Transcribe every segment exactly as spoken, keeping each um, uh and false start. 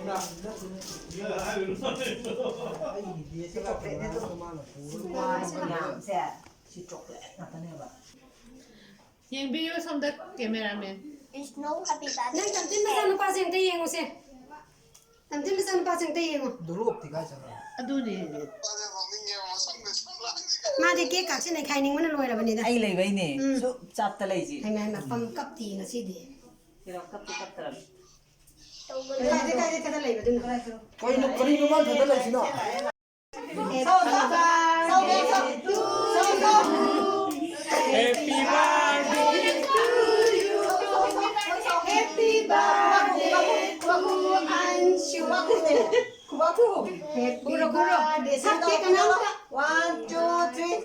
ꯁꯤ ꯆꯣꯀ꯭ꯂꯦꯠꯅꯦ ꯑꯗꯨ꯫ ꯃꯌꯥꯝꯁꯦ ꯁꯤ ꯆꯣꯀ꯭ꯂꯦꯠ ꯉꯥꯛꯇꯅꯦꯕ꯫ ꯌꯦꯡꯕꯤꯌꯨ ꯁꯣꯝꯗ, cameraman꯫ ꯅꯪ ꯇꯝꯊꯤꯟ ꯃꯆꯥꯅꯨꯄꯥꯁꯦ ꯑꯝꯇ ꯌꯦꯡꯉꯨꯁꯦ꯫ ꯇꯝꯊꯤꯟ ꯃꯆꯥꯅꯨꯄꯥꯁꯦ ꯑꯝꯇ ꯌꯦꯡꯉꯨ꯫ ꯗꯣꯂꯣꯞꯇꯤ ꯀꯥꯏ ꯆꯠꯈ꯭ꯔꯕ? ꯑꯗꯨꯅꯦ꯫ ꯃꯥꯗꯤ ꯀꯦꯛ ꯀꯥꯛꯁꯤ ꯅꯩꯈꯥꯏꯅꯤꯡꯕꯅ ꯂꯣꯏꯔꯕꯅꯤꯗ꯫ ꯑꯩ ꯂꯩꯕꯩꯅꯦ꯫ ꯎꯝ꯫ ꯁꯨꯝ ꯆꯥꯞꯇ ꯂꯩꯁꯤ꯫ ꯍꯩꯃꯥ, ꯍꯩꯃꯥ, ꯄꯝ ꯀꯞꯇꯤ ꯉꯁꯤꯗꯤ꯫ ꯀꯞꯇꯤ ꯀꯞꯇ꯭ꯔꯕ꯫ ꯀꯥꯏꯗ, ꯀꯥꯏꯗ ꯊꯥꯗ ꯂꯩꯕꯗꯨꯅ? ꯀꯩꯅꯣ, ꯀꯔꯤꯅꯣ ꯃꯥ ꯊꯥꯗ ꯂꯩꯁꯤꯅ? Happy birthday to you. Happy birthday to Anshu. Happy birthday. ꯁꯛꯇꯦ ꯀꯅꯥꯝꯇ꯫ One, two, three.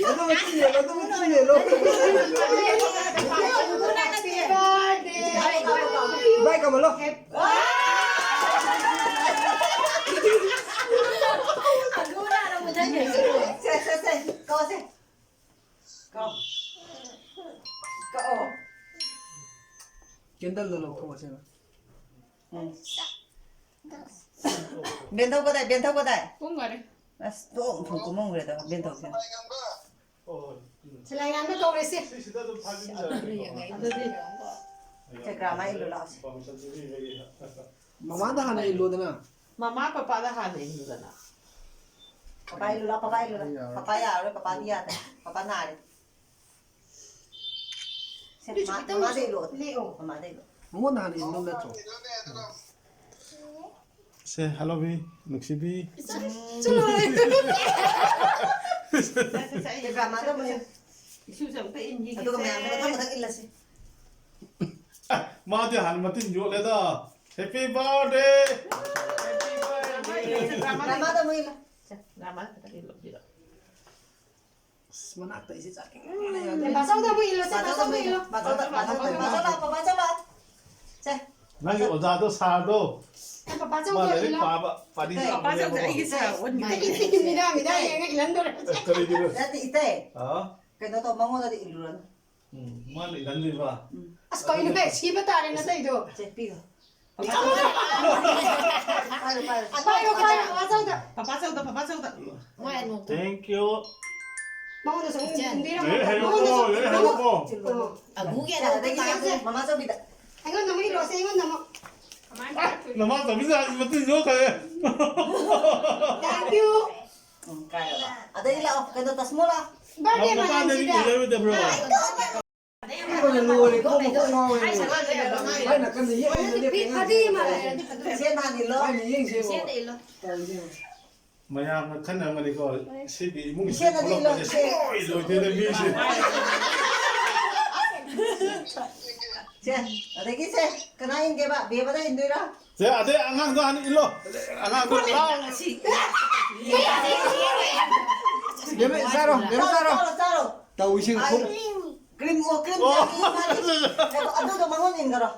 ꯑꯗꯨ ꯃꯆꯤꯟ ꯌꯦꯡꯉꯣ, ꯑꯗꯨ ꯃꯆꯤꯟ ꯌꯦꯡꯉꯣ꯫ ꯏꯕꯥꯏ ꯀꯃꯜꯂꯣ꯫ ꯁꯦ, ꯁꯦ, ꯁꯦ, ꯀꯧꯁꯦ꯫ ꯀꯛꯑꯣ꯫ ꯀꯛꯑꯣ꯫ Candleꯗꯣ ꯂꯧꯊꯣꯛꯑꯁꯦꯕ꯫ ꯎꯝ꯫ ꯕꯦꯟꯊꯧ ꯀꯗꯥꯏ? ꯕꯦꯟꯊꯧ ꯀꯗꯥꯏ? ꯀꯨꯝꯈꯔꯦ꯫ ꯑꯁ, ꯇꯣꯡ ꯊꯨꯡ ꯀꯨꯝꯃꯝꯈ꯭ꯔꯦꯗ, ꯕꯦꯟꯊꯧꯁꯦ꯫ ꯁꯂꯥꯏꯉꯥꯟꯕ ꯀꯧꯔꯦꯁꯦ꯫ ꯑꯗꯨꯗꯤ ꯁꯦ, ꯒ꯭ꯔꯥꯃꯥ ꯏꯜꯂꯨ ꯂꯥꯛꯑꯣꯁꯦ꯫ ꯃꯃꯥꯗ ꯍꯥꯟꯅ ꯏꯜꯂꯣꯗꯅ꯫ ꯃꯃꯥ ꯄꯄꯥꯗ ꯍꯥꯟꯅ ꯏꯜꯂꯨꯗꯅ꯫ ꯄꯄꯥ ꯏꯜꯂꯨ ꯂꯥꯎ, ꯄꯄꯥ ꯏꯜꯂꯨ ꯂꯥꯎ꯫ ꯄꯄꯥ ꯌꯥꯔꯣꯏ, ꯄꯄꯥꯗꯤ ꯌꯥꯗꯦ꯫ ꯄꯄꯥ ꯅꯥꯔꯦ꯫ ꯁꯦ, ꯃꯥ-, ꯃꯃꯥꯗ ꯏꯜꯂꯣ꯫ ꯃꯃꯥꯗ ꯏꯜꯂꯣ꯫ ꯃꯉꯣꯟꯗ ꯍꯥꯟꯅ ꯏꯜꯂꯣ ꯅꯠꯇ꯭ꯔꯣ? ꯁꯦ, ꯍꯜꯂꯣꯕꯤ, ꯅꯨꯡꯁꯤꯕꯤ꯫ ꯆꯠꯂꯣꯍꯦ꯫ ꯁꯦ, ꯒ꯭ꯔꯥꯃꯥꯗ ꯑꯃꯨꯛ ꯏꯜꯂꯨ꯫ ꯏꯁꯨꯁꯦ ꯑꯃꯨꯛꯇ ꯏꯟꯈꯤꯒꯦꯁꯦ꯫ ꯑꯗꯨꯒ ꯃꯌꯥꯝꯁꯦ ꯃꯊꯪ ꯃꯊꯪ ꯏꯜꯂꯁꯤ꯫ ꯑꯦ, ꯃꯥꯗꯤ ꯍꯥꯟꯅ ꯃꯇꯤꯟ ꯌꯣꯠꯂꯦꯗ꯫ Happy birthday! ꯒ꯭ꯔꯥꯃꯥꯗ ꯑꯃꯨꯛ ꯏꯜꯂꯣ꯫ ꯁꯦ, ꯒ꯭ꯔꯥꯃꯥꯗ ꯈꯤꯇꯪ ꯏꯜꯂꯣ, ꯏꯜꯂꯣ꯫ ꯑꯁ, ꯃꯅꯥꯛꯇ ꯑꯩꯁꯦ ꯆꯥꯅꯤꯡꯕꯅ ꯌꯥꯗ꯭ꯔꯦ꯫ ꯕꯥꯆꯧꯗ ꯑꯃꯨꯛ ꯏꯜꯂꯣꯁꯦ, ꯕꯥꯆꯧꯗ ꯑꯃꯨꯛ ꯏꯜꯂꯣ꯫ ꯕꯥꯆꯧꯗ, ꯕꯥꯆꯧꯗ, ꯕꯥꯆꯧ ꯂꯥꯛꯑꯣ, ꯕꯥꯆꯧ ꯂꯥꯛꯑꯣ꯫ ꯁꯦ꯫ ꯅꯪꯒꯤ ꯑꯣꯖꯥꯗꯣ, ꯁꯥꯔꯗꯣ, ꯑꯦ, ꯄꯄꯥ ꯆꯧꯗꯣ ꯃꯥ ꯂꯥꯏꯔꯤꯛ ꯏꯜꯂꯣ꯫ ꯄꯥꯕ, ꯄꯥꯔꯤ ꯀꯩ? ꯄꯥꯕ ꯄꯄꯥ ꯆꯧꯗꯣ ꯂꯩꯕ ꯑꯩꯒꯤ ꯃꯥꯜꯂꯦ꯫ ꯁꯥꯔ ꯑꯣꯟꯈꯤꯗꯣꯏꯅꯦ꯫ ꯏꯇꯩ, ꯏꯇꯩ, ꯃꯤꯗꯥ, ꯃꯤꯗꯥ ꯌꯦꯡꯉ ꯏꯜꯍꯟꯗꯣꯔꯦ꯫ ꯑꯦ, ꯀꯔꯤꯒꯤꯅꯣ? ꯅꯠꯇꯦ, ꯏꯇꯩ꯫ ꯑꯥ? ꯀꯩꯅꯣ ꯇꯧ, ꯃꯉꯣꯟꯗꯗꯤ ꯏꯜꯂꯨꯔꯅꯨ꯫ ꯎꯝ, ꯃꯥꯅ ꯏꯜꯍꯟꯗꯣꯏꯕ? ꯎꯝ꯫ ꯑꯁ, ꯀꯩꯅꯣꯍꯦ, ꯁꯤꯕ ꯇꯥꯔꯦ ꯅꯇꯩꯗꯣ꯫ ꯁꯦ, ꯄꯤꯌꯣ꯫ ꯄꯥꯏꯔꯣ, ꯄꯥꯏꯔꯣ, ꯄꯥꯏꯔꯣ, ꯄꯥꯏꯔꯣ, ꯄꯥꯏꯔꯣ, ꯄꯥꯏꯔꯣ꯫ ꯄꯄꯥ ꯆꯧꯗ, ꯄꯄꯥ ꯆꯧꯗ꯫ ꯃꯣꯏ ꯑꯅꯣꯛꯇꯣ꯫ Thank you꯫ ꯃꯉꯣꯟꯗꯁꯨ ꯑꯃꯨꯛ ꯏꯆꯦ꯫ ꯏꯟꯕꯤꯔꯝꯃꯣ꯫ ꯂꯣꯏ ꯍꯩꯔꯣꯀꯣ, ꯃꯉꯣꯟꯗꯁꯨ ꯂꯣꯏ ꯍꯩꯔꯣꯀꯣ꯫ ꯑꯣ꯫ ꯑꯒꯨꯒꯤ ꯑꯗꯨꯝ ꯑꯗꯒꯤ ꯇꯥꯛꯑꯒ ꯃꯃꯥ ꯆꯧꯕꯤꯗ꯫ ꯑꯩꯉꯣꯟꯗ ꯑꯃꯨꯛ ꯏꯜꯂꯣꯁꯦ, ꯑꯩꯉꯣꯟꯗ ꯑꯃꯨꯛ꯫ ꯅꯃꯥ ꯆꯧꯕꯤꯁꯦ ꯃꯇꯨꯡ ꯌꯣꯛꯈ꯭ꯔꯦ꯫ Thank you꯫ ꯎꯝ, ꯀꯥꯏꯔꯕ? ꯑꯗꯩ ꯂꯥꯛꯑꯣ, ꯀꯩꯅꯣ, ꯇꯥꯁꯃꯣ ꯂꯥꯛꯑꯣ꯫ Birthday ꯃꯄꯥꯗꯒꯤ ꯃꯌꯥꯝꯁꯤꯗ꯫ ꯏꯜꯂꯔꯣꯏꯗꯕ꯭ꯔꯣ? ꯂꯣꯏꯔꯦ, ꯀꯣꯛ ꯃꯀꯣꯛ ꯉꯥꯎꯋꯦ꯫ ꯃꯥꯏ ꯅꯥꯀꯟꯗ ꯌꯦꯠꯂꯣꯝꯗ ꯂꯦꯞꯄꯦ꯫ ꯐꯗꯤ ꯑꯃ ꯂꯩꯔꯗꯤ ꯐꯗꯧꯕ꯫ ꯏꯆꯦ ꯅꯍꯥꯟ ꯏꯜꯂꯣ꯫ ꯃꯥꯏ ꯃꯤꯠꯌꯦꯡꯁꯦ ꯌꯦꯡꯉꯣ꯫ ꯏꯆꯦꯗ ꯏꯜꯂꯣ꯫ ꯇꯧꯔꯤꯁꯦ ꯌꯦꯡꯉꯣ꯫ ꯃꯌꯥꯝꯅ ꯈꯟꯅꯔꯝꯒꯅꯤꯀꯣ, ꯁꯤꯒꯤ ꯏꯃꯨꯡꯁꯤ ꯏꯆꯦꯅꯗꯤ ꯏꯜꯂꯣ, ꯊꯣꯛꯂꯛꯄꯁꯦ ꯏꯆꯦ꯫ ꯁꯨꯡꯂꯣꯏ ꯂꯣꯏꯗꯣꯏꯅꯦ ꯃꯤꯁꯦ꯫ ꯁꯦ, ꯑꯗꯒꯤ ꯁꯦ, ꯀꯅꯥ ꯏꯟꯒꯦꯕ? ꯕꯦꯝꯃꯗ ꯏꯟꯗꯣꯏꯔꯥ? ꯁꯦ, ꯑꯗꯩ ꯑꯉꯥꯡꯗꯣ ꯍꯥꯟꯅ ꯏꯜꯂꯣ꯫ ꯑꯉꯥꯡꯗꯣ ꯂꯥꯎ꯫ ꯕꯦꯝꯃ, ꯆꯥꯔꯣ, ꯕꯦꯝꯃ, ꯆꯥꯔꯣ, ꯆꯥꯔꯣ꯫ ꯆꯥꯔꯣ꯫ ꯇꯧꯏꯁꯤ꯫ ꯑꯩ ꯀ꯭ꯔꯤꯝ, ꯑꯣ, ꯀ꯭ꯔꯤꯝ ꯑꯣ꯫ ꯆꯥꯕꯤ ꯃꯥꯜꯂꯤ꯫ ꯉꯥꯏꯈꯣ, ꯑꯗꯨꯗꯣ ꯃꯉꯣꯟ ꯏꯟꯈ꯭ꯔꯣ꯫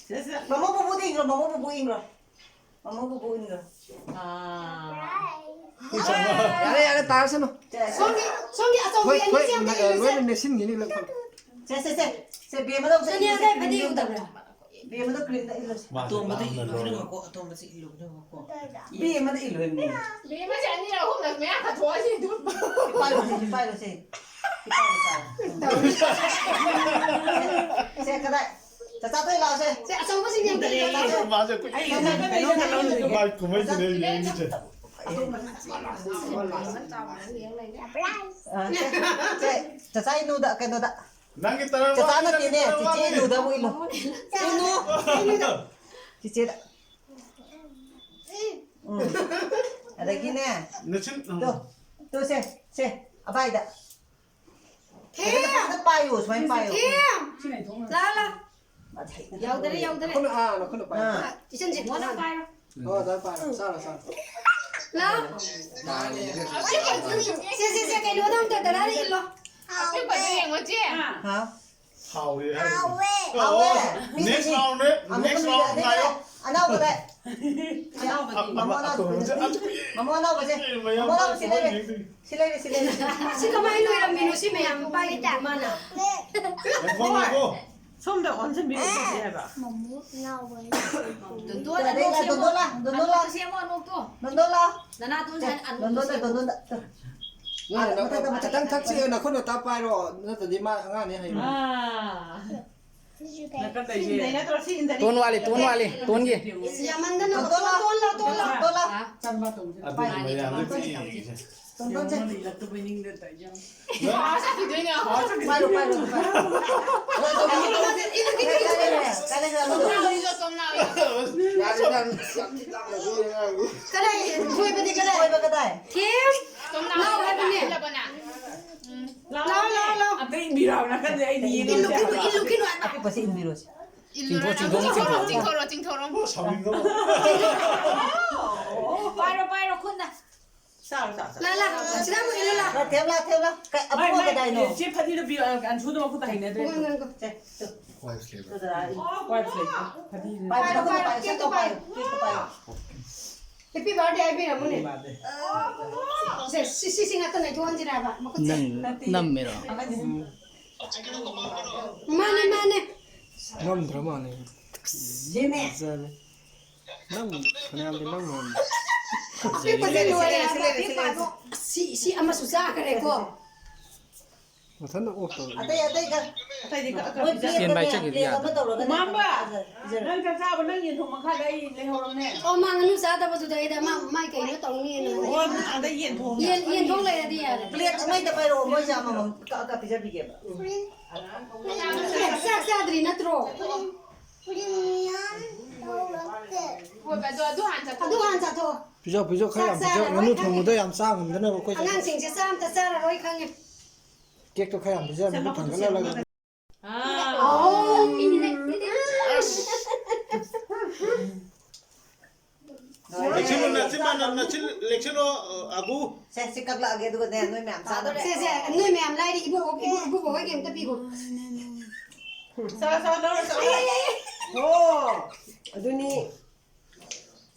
ꯁꯦ, ꯁꯦ꯫ ꯃꯃꯧ ꯄꯨꯄꯨꯗ ꯏꯟꯈ꯭ꯔꯣ, ꯃꯃꯧ ꯄꯨꯄꯨ ꯏꯟꯈ꯭ꯔꯣ꯫ ꯃꯃꯧ ꯄꯨꯄꯨ ꯏꯟꯈ꯭ꯔꯣ꯫ ꯑꯥ꯫ ꯌꯥꯔꯦ, ꯌꯥꯔꯦ, ꯇꯥꯔꯁꯅꯨ꯫ ꯁꯦ, ꯁꯦ꯫ ꯁꯣꯝꯒꯤ, ꯁꯣꯝꯒꯤ ꯑꯆꯧꯕꯤ ꯍꯣꯏ, ꯑꯅꯤꯁꯦ ꯍꯣꯏ, ꯑꯝꯇ ꯏꯜꯂꯨꯁꯦ꯫ ꯂꯣꯏꯅ ꯅꯦꯠꯁꯤꯟꯈꯤꯅꯤ, ꯂꯣꯏꯅ꯫ ꯁꯦ, ꯁꯦ, ꯁꯦ꯫ ꯁꯦ, ꯕꯦꯝꯃꯗ ꯑꯃꯨꯛ ꯁꯦ, ꯁꯣꯅꯤꯌꯥꯗ ꯀ꯭ꯔꯤꯝꯗ ꯐꯗꯤ ꯏꯜꯂꯣ꯫ ꯎꯗꯕ꯭ꯔꯥ? ꯕꯦꯝꯃꯗ ꯀ꯭ꯔꯤꯝꯗ ꯏꯜꯂꯣꯁꯦ꯫ ꯃꯥꯁꯦ ꯑꯇꯣꯝꯕꯗ ꯌꯥꯝꯅ ꯏꯜꯂꯨ ꯂꯣꯏꯔꯦ꯫ ꯍꯥꯏꯔꯝꯃꯀꯣ, ꯑꯇꯣꯝꯕꯁꯦ ꯏꯜꯂꯨ ꯍꯥꯏꯔꯝꯃꯀꯣ꯫ ꯕꯦꯝꯃꯗ ꯏꯜꯂꯨ ꯍꯥꯏꯕꯅꯤ꯫ ꯕꯦꯝꯃꯁꯦ ꯑꯅꯤꯔꯛ ꯑꯍꯨꯝꯂꯛ ꯃꯌꯥ ꯈꯠꯊꯣꯛꯑꯁꯤ ꯑꯗꯨꯝ꯫ ꯄꯥꯏꯔꯣꯁꯦ, ꯄꯥꯏꯔꯣꯁꯦ꯫ ꯄꯥꯏꯔꯣ, ꯄꯥꯏꯔꯣ꯫ ꯁꯦ, ꯀꯗꯥꯏ? ꯆꯥꯆꯥ ꯊꯣꯏ ꯂꯥꯛꯑꯣꯁꯦ꯫ ꯁꯦ, ꯑꯆꯧꯕꯁꯤꯡ ꯌꯥꯝ ꯇꯜꯂꯦ꯫ ꯃꯥꯁꯦ ꯀꯨꯏꯅ ꯑꯩ ꯀꯩꯅꯣꯝ ꯀꯩꯅꯣꯝ ꯃꯥꯏ ꯀꯨꯝꯍꯩꯁꯤꯗ ꯌꯦꯡꯉꯤꯁꯦ꯫ ꯑ, ꯁꯦ, ꯁꯦ, ꯆꯥꯆꯥ ꯏꯅꯨꯗ, ꯀꯩꯅꯣꯗ꯫ ꯅꯪꯒꯤ ꯇꯔꯟ ꯆꯥꯆꯥ ꯋꯥꯠꯂꯤ, ꯅꯠꯇꯦꯅꯦ, ꯅꯪꯒꯤ ꯇꯔꯟ ꯆꯤꯆꯦ ꯋꯥꯠꯂꯤ꯫ ꯏꯅꯨꯗ ꯑꯃꯨꯛ ꯏꯜꯂꯣ꯫ ꯏꯅꯨ, ꯏꯅꯨꯗ꯫ ꯆꯤꯆꯦꯗ꯫ ꯎꯝ꯫ ꯑꯗꯒꯤꯅꯦ꯫ ꯅꯆꯤꯟ-, ꯎꯝ꯫ ꯇꯨ, ꯇꯨ ꯁꯦ, ꯁꯦ, ꯑꯕꯥꯏꯗ꯫ ꯊꯦꯝ! ꯐꯖꯅ ꯄꯥꯏꯌꯣ, ꯁꯨꯃꯥꯏꯅ ꯄꯥꯏꯌꯣ꯫ ꯊꯦꯝ! ꯂꯥ, ꯂꯥ꯫ ꯌꯥꯎꯗꯔꯦ, ꯌꯥꯎꯗꯔꯦ꯫ ꯅꯈꯨꯠꯅ, ꯑꯥ, ꯅꯈꯨꯠꯅ ꯄꯥꯏꯌꯣ꯫ ꯑꯥ꯫ ꯏꯆꯟꯁꯦ ꯃꯣꯟꯅ ꯄꯥꯏꯔꯣ꯫ ꯑꯣ, ꯑꯗꯥ ꯄꯥꯏꯔꯣ꯫ ꯆꯥꯔꯣ, ꯆꯥꯔꯣ꯫ ꯂꯥ꯫ ꯁꯦ, ꯁꯦ, ꯁꯦ, ꯀꯩꯅꯣꯗ ꯑꯝꯇ ꯗꯗꯥꯗ ꯏꯜꯂꯣ꯫ ꯑꯄꯤꯛꯄꯗꯣ ꯌꯦꯡꯉꯣ, ꯆꯦ꯫ ꯍꯥꯎ꯫ ꯍꯥꯎꯔꯦ ꯍꯥꯏꯔꯤꯅꯦ꯫ ꯍꯥꯎꯋꯦ꯫ ꯑꯣ, ꯍꯥꯎꯋꯦ꯫ Next round ꯅꯦ, ꯑꯃꯨꯛꯀ next ꯃꯤꯅ round ꯑꯗꯩ ꯉꯥꯏꯌꯣ꯫ ꯑꯅꯧꯕꯗ꯫ ꯑꯅꯧꯕꯁꯦ꯫ ꯑꯃ-, ꯃꯃꯣ ꯑꯃ-, ꯑꯅꯧꯕꯁꯦ꯫ ꯑꯇꯣꯝꯕꯁꯦ ꯑꯗꯨ ꯃꯃꯣ ꯑꯅꯧꯕꯁꯦ꯫ ꯃꯌꯥꯝ ꯃꯃꯣ ꯑꯅꯧꯕꯁꯦ ꯂꯩꯔꯦ꯫ ꯁꯤ ꯂꯩꯔꯦ, ꯁꯤ ꯂꯩꯔꯦ꯫ ꯁꯤ ꯀꯃꯥꯏꯅ ꯂꯣꯏꯔꯝꯃꯤꯅꯣ? ꯁꯤ ꯃꯌꯥꯝ ꯄꯥꯏꯔꯤꯗꯣ ꯃꯥꯅ꯫ ꯉꯥꯏꯈꯣ, ꯉꯥꯏꯈꯣ꯫ ꯁꯣꯝꯗ ꯑꯣꯟꯁꯤꯟꯕꯤꯔꯛꯑꯣ ꯍꯥꯏꯕ꯫ ꯃꯃꯣ ꯅꯥꯎꯕ꯫ ꯗꯣꯟꯗꯣꯟ, ꯗꯣꯟꯗꯣꯟ ꯂꯥ, ꯗꯣꯟꯗꯣꯟ ꯂꯥ꯫ ꯁꯦꯝꯃꯣ, ꯑꯅꯣꯛꯇꯣ꯫ ꯗꯣꯟꯗꯣꯟ ꯂꯥ꯫ ꯅꯅꯥꯗꯣ ꯉꯁꯥꯏ ꯑꯅꯣꯛꯇꯣ ꯗꯣꯟꯗꯣꯟꯗ, ꯁꯦꯝꯃꯣ꯫ ꯗꯣꯟꯗꯣꯟꯗ꯫ ꯅꯪ, ꯅꯪ, ꯃꯊꯛꯇ, ꯃꯊꯛꯇ꯫ ꯈꯤꯇꯪ ꯊꯛꯁꯤ, ꯅꯈꯨꯠꯅ ꯇꯥ ꯄꯥꯏꯔꯣ, ꯅꯠꯇ꯭ꯔꯗꯤ ꯃꯥ ꯑꯉꯥꯡꯅꯦ ꯍꯩꯔꯣꯏ꯫ ꯑꯥ꯫ ꯁꯤ ꯏꯟꯗꯩ ꯅꯠꯇ꯭ꯔꯣ? ꯁꯤ ꯏꯟꯗꯩ꯫ ꯇꯣꯟ ꯋꯥꯠꯂꯤ, ꯇꯣꯟ ꯋꯥꯠꯂꯤ, ꯇꯣꯟꯒꯤ꯫ ꯏꯁ, ꯌꯥꯝꯃꯟꯗꯅ ꯇꯣꯟ ꯂꯥꯎ, ꯇꯣꯟ ꯂꯥꯎ, ꯇꯣꯟ ꯂꯥꯎ꯫ ꯑꯗꯨꯅꯤ ꯃꯌꯥꯝꯅ ꯆꯤꯛꯏꯁꯦ꯫ ꯇꯣꯟ, ꯇꯣꯟ, ꯇꯣꯟ꯫ ꯄꯥꯏꯔꯣ, ꯄꯥꯏꯔꯣ, ꯄꯥꯏꯔꯣ꯫ ꯀꯥꯏ ꯂꯩꯈ꯭ꯔꯦ, ꯀꯥꯏ ꯂꯩꯈ꯭ꯔꯦ, ꯀꯥꯏ ꯂꯩꯈ꯭ꯔꯦ? ꯌꯥꯔꯦ, ꯌꯥꯔꯦ, ꯌꯥꯝ ꯊꯤ ꯂꯥꯡꯅ ꯂꯣꯏꯔꯦ ꯑꯉꯥꯡꯁꯦ꯫ ꯀꯗꯥꯏ? ꯊꯣꯏꯕꯗꯤ ꯀꯗꯥꯏ? ꯊꯣꯏꯕ ꯀꯗꯥꯏ? ꯊꯦꯝ! ꯂꯥꯎ ꯍꯥꯏꯕꯅꯦ꯫ ꯂꯥꯎ, ꯂꯥꯎ, ꯂꯥꯎ꯫ ꯑꯝꯇ ꯏꯟꯕꯤꯔꯣ ꯅꯥꯀꯟꯗ ꯑꯩꯗꯤ ꯌꯦꯡꯉꯦ꯫ ꯏꯜꯂꯨ ꯈꯤꯅꯨ, ꯏꯜꯂꯨ ꯈꯤꯅꯨ ꯍꯥꯏꯕ꯫ ꯑꯄꯤꯛꯄꯁꯦ ꯏꯟꯕꯤꯔꯣ꯫ ꯆꯤꯡꯊꯣꯛ, ꯆꯤꯡꯊꯣꯛ, ꯆꯤꯡꯊꯣꯛ꯫ ꯆꯤꯡꯊꯣꯔꯣ, ꯆꯤꯡꯊꯣꯔꯣ꯫ ꯁꯥꯎꯅꯤꯡꯉꯕ? ꯄꯥꯏꯔꯣ, ꯄꯥꯏꯔꯣ, ꯈꯨꯠꯅ꯫ ꯆꯥꯔꯣ, ꯆꯥꯔꯣ, ꯆꯥꯔꯣ꯫ ꯂꯥ, ꯂꯥ, ꯁꯤꯗ ꯑꯃꯨꯛ ꯏꯜꯂꯨ, ꯂꯥ꯫ ꯂꯥ, ꯊꯦꯝ, ꯂꯥ, ꯊꯦꯝ, ꯂꯥ꯫ ꯀ-, ꯃꯥꯏ, ꯑꯄꯨ ꯃꯥꯏ, ꯀꯗꯥꯏꯅꯣ? ꯆꯦ ꯐꯗꯤꯗꯣ ꯄꯤꯌꯣ, ꯑ, ꯑꯟꯁꯨꯗꯣ ꯃꯈꯨꯠꯇ ꯍꯩꯅꯗ꯭ꯔꯦ꯫ ꯉꯥꯏꯈꯣ, ꯉꯥꯏꯈꯣ꯫ ꯁꯦ, ꯇꯨ꯫ Wipes ꯂꯩꯕ꯭ꯔꯥ? ꯇꯨꯗ, wipes ꯂꯩꯇꯦ꯫ ꯐꯗꯤ ꯂꯩ꯫ ꯄꯥꯏꯔꯣ, ꯄꯥꯏꯔꯣ, ꯈꯨꯠꯅ ꯄꯥꯏꯔꯣ, ꯀꯦꯛꯇꯣ ꯀꯦꯛꯇꯣ ꯄꯥꯏꯔꯣ, ꯄꯥꯏꯔꯣ, ꯀꯦꯛꯇꯣ ꯄꯥꯏꯔꯣ꯫ Happy birthday ꯍꯥꯏꯕꯤꯔꯝꯃꯨꯅꯦ꯫ Happy birthday꯫ ꯁꯦ, ꯁꯤ, ꯁꯤ, ꯁꯤ ꯉꯥꯛꯇ ꯅꯩꯊꯣꯛꯍꯟꯁꯤꯔꯕ? ꯃꯈꯨꯠꯁꯦ꯫ ꯅꯪ ꯅꯠꯇꯦ꯫ ꯅꯝꯃꯤꯔꯣ? ꯑꯃꯅꯤ꯫ ꯃꯥꯅꯦ, ꯃꯥꯅꯦ꯫ ꯅꯝꯗ꯭ꯔ ꯃꯥꯜꯂꯦ꯫ ꯌꯦꯅꯦ꯫ ꯐꯖꯔꯦ꯫ ꯅꯪ ꯐꯅꯌꯥꯝꯗꯤ ꯅꯝꯈ꯭ꯔꯕꯅꯤ꯫ ꯑꯄꯤꯛꯄꯁꯦ ꯂꯣꯏꯔꯦ ꯍꯥꯏꯕ, ꯁꯤ ꯂꯩꯔꯦ, ꯁꯤ ꯂꯩꯔꯦ, ꯁꯤ ꯂꯩꯔꯦ꯫ ꯑꯄꯤꯛꯄ ꯑꯗꯣ꯫ ꯁꯤ, ꯁꯤ ꯑꯃꯁꯨ ꯆꯥꯈ꯭ꯔꯦꯀꯣ꯫ ꯃꯊꯟꯇ off ꯇꯧꯔꯛꯏ꯫ ꯑꯇꯩ, ꯑꯇꯩ ꯈꯔ ꯑꯇꯩꯗꯤ ꯈꯔ ꯈꯔ ꯃꯣꯏ ꯄꯤꯖ- ꯄꯤꯔꯛꯀꯅꯦ, ꯆꯦꯟꯕ ꯍꯥꯏ ꯆꯠꯈꯤꯕ plate ꯌꯥꯗꯦ꯫ ꯑꯃ ꯇꯧꯔꯒꯅꯦ꯫ ꯃꯥꯝꯕ! ꯄꯤꯖꯔꯦ꯫ ꯅꯪ ꯆꯥꯛ ꯆꯥꯕ ꯅꯪ ꯌꯦꯟꯊꯣꯡ ꯃꯈꯥꯗ ꯑꯩ ꯂꯩꯍꯧꯔꯕꯅꯦ꯫ ꯑꯣ, ꯃꯥ ꯉꯥꯅꯨ ꯆꯥꯗꯕꯗꯨꯗ ꯑꯩꯗ ꯃꯥ, ꯃꯥꯏ ꯀꯩꯅꯣ ꯇꯧꯅꯤꯅ꯫ ꯑꯣ, ꯑꯗ ꯌꯦꯟꯊꯣꯡ ꯌꯦꯟ, ꯌꯦꯟꯊꯣꯡ ꯂꯩꯔꯗꯤ ꯌꯥꯔꯦ꯫ Plate ꯑꯃ ꯍꯦꯛꯇ ꯄꯥꯏꯔꯛꯑꯣ, ꯃꯣꯏꯁꯦ ꯑꯃꯃꯝ ꯀꯛꯑ ꯀꯛꯑ ꯄꯤꯖꯕꯤꯒꯦꯕ꯫ ꯆꯥꯛ ꯆꯥꯗ꯭ꯔꯤ ꯅꯠꯇ꯭ꯔꯣ? ꯄꯨꯔꯤ ꯃꯌꯥꯝ ꯇꯧꯔꯛꯀꯦ꯫ ꯍꯣꯏ, ꯑꯗꯣ ꯑꯗꯨ ꯍꯥꯟꯅ ꯆꯥꯊꯣꯛꯑꯣ꯫ ꯑꯗꯨ ꯍꯥꯟꯅ ꯆꯥꯊꯣꯛꯑꯣ꯫ ꯄꯤꯖꯧ, ꯄꯤꯖꯧ, ꯈꯔ ꯌꯥꯝ ꯆꯥꯛ ꯄꯤꯖꯧ꯫ ꯆꯥꯔꯔꯣꯏ ꯉꯥꯅꯨ ꯈꯪꯉꯦ꯫ ꯊꯣꯡꯕꯗꯣ ꯌꯥꯝ ꯆꯥ ꯉꯝꯗꯅꯕ ꯑꯩꯈꯣꯏꯁꯦ꯫ ꯑꯉꯥꯡꯁꯤꯡꯁꯦ ꯆꯥ ꯑꯝꯇ ꯆꯥꯔꯔꯣꯏ ꯈꯪꯉꯦ꯫ Cake ꯇꯣ ꯈꯔ ꯌꯥꯝ ꯄꯤꯖꯔꯝꯃꯗꯤ ꯊꯥꯡꯒꯠꯍꯜꯂꯒ꯫ ꯑꯥ꯫ ꯑꯧ꯫ ꯂꯦꯛꯁꯤꯜꯂꯣ, ꯅꯆꯤꯟ ꯃꯥꯟꯅ ꯅꯆꯤꯟ ꯂꯦꯛꯁꯤꯜꯂꯣ, ꯑꯕꯨ꯫ ꯁꯦ, ꯁꯤ ꯀꯛꯂꯛꯑꯒꯦ, ꯑꯗꯨꯒꯅꯦ, ꯅꯣꯏ ꯃꯌꯥꯝ ꯆꯥꯗꯧꯔꯦ꯫ ꯁꯦ, ꯁꯦ, ꯅꯣꯏ ꯃꯌꯥꯝ ꯂꯥꯏꯔꯤ, ꯏꯕꯣꯛ, ꯏꯕꯣꯛ, ꯏꯕꯣꯛ ꯍꯣꯏꯒꯤ ꯑꯝꯇ ꯄꯤꯈꯣ꯫ ꯆꯥ, ꯆꯥ, ꯂꯧꯔꯣ, ꯆꯥ꯫ ꯑꯣ, ꯑꯗꯨꯅꯤ꯫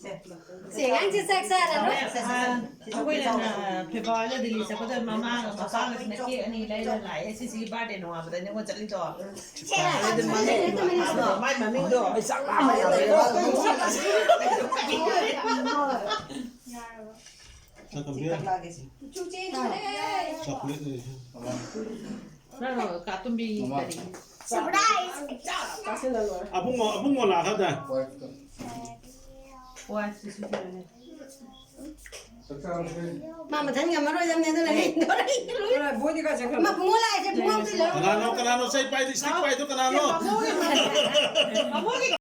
ꯁꯦ꯫ ꯁꯦ, ꯑꯉꯥꯡꯁꯦ ꯆꯥꯛ ꯆꯥꯔꯔꯣꯏ꯫ ꯑꯩꯈꯣꯏꯅ ꯐꯦꯕꯋꯥꯔꯤꯗ ꯗꯤꯜꯂꯤ ꯆꯠꯄꯗ ꯃꯃꯥꯒ ꯃꯄꯥꯒꯁꯤꯅ ꯀꯦꯛ ꯑꯅꯤ ꯂꯩꯔ ꯂꯥꯛꯑꯦ꯫ ꯁꯤꯁꯤꯒꯤ ꯕꯥꯔꯗꯦ ꯅꯣꯡꯉꯥꯟꯕꯗꯅꯦ ꯑꯩꯈꯣꯏ ꯆꯠꯂꯤꯗꯣ꯫ ꯁꯦ, ꯑꯗꯨ ꯃꯃꯤꯡ ꯍꯥꯏꯕꯗꯣ, ꯃꯥꯏ ꯃꯃꯤꯡꯗꯣ꯫ ꯑꯩ ꯆꯥꯛ ꯂꯥꯝꯃꯦ꯫ ꯆꯥꯛ ꯀꯝꯄ꯭ꯂꯤꯠ꯫ ꯆꯥꯛ ꯂꯥꯛꯑꯒꯦ ꯁꯦ꯫ ꯆꯣꯀ꯭ꯂꯦꯠ ꯂꯩ꯫ ꯅꯪ ꯀꯥꯇꯨꯝꯕꯤ ꯀꯔꯤ? ꯁꯔꯄ꯭ꯔꯥꯏꯖ! ꯆꯥꯁꯤꯜꯂ ꯂꯣꯏꯔꯦ꯫ ꯑꯕꯨꯡꯉꯣ, ꯑꯕꯨꯡꯉꯣ ꯂꯥꯛꯈ꯭ꯔꯗꯥꯏ? ꯋꯥꯏꯐꯇꯨꯁꯨ ꯄꯤꯔꯝꯃꯦ꯫ ꯃꯥ ꯃꯊꯟ ꯉꯝꯃꯔꯣꯏꯗꯕꯅꯦ, ꯑꯗꯨꯅ ꯍꯣꯏ, ꯕꯣꯏꯗꯤ ꯀꯥꯏ ꯆꯠꯈ꯭ꯔꯕ? ꯃꯥ ꯕꯨꯡꯉꯣ ꯂꯥꯛꯑꯦꯁꯦ, ꯕꯨꯡꯉꯣ ꯑꯝꯇ ꯂꯧꯔꯣ꯫ ꯀꯅꯥꯅꯣ, ꯀꯅꯥꯅꯣ ꯆꯩ ꯄꯥꯏꯗꯣ, ꯁ꯭ꯇꯤꯛ ꯄꯥꯏꯗꯣ ꯀꯅꯥꯅꯣ? ꯃꯕꯣꯛꯀꯤ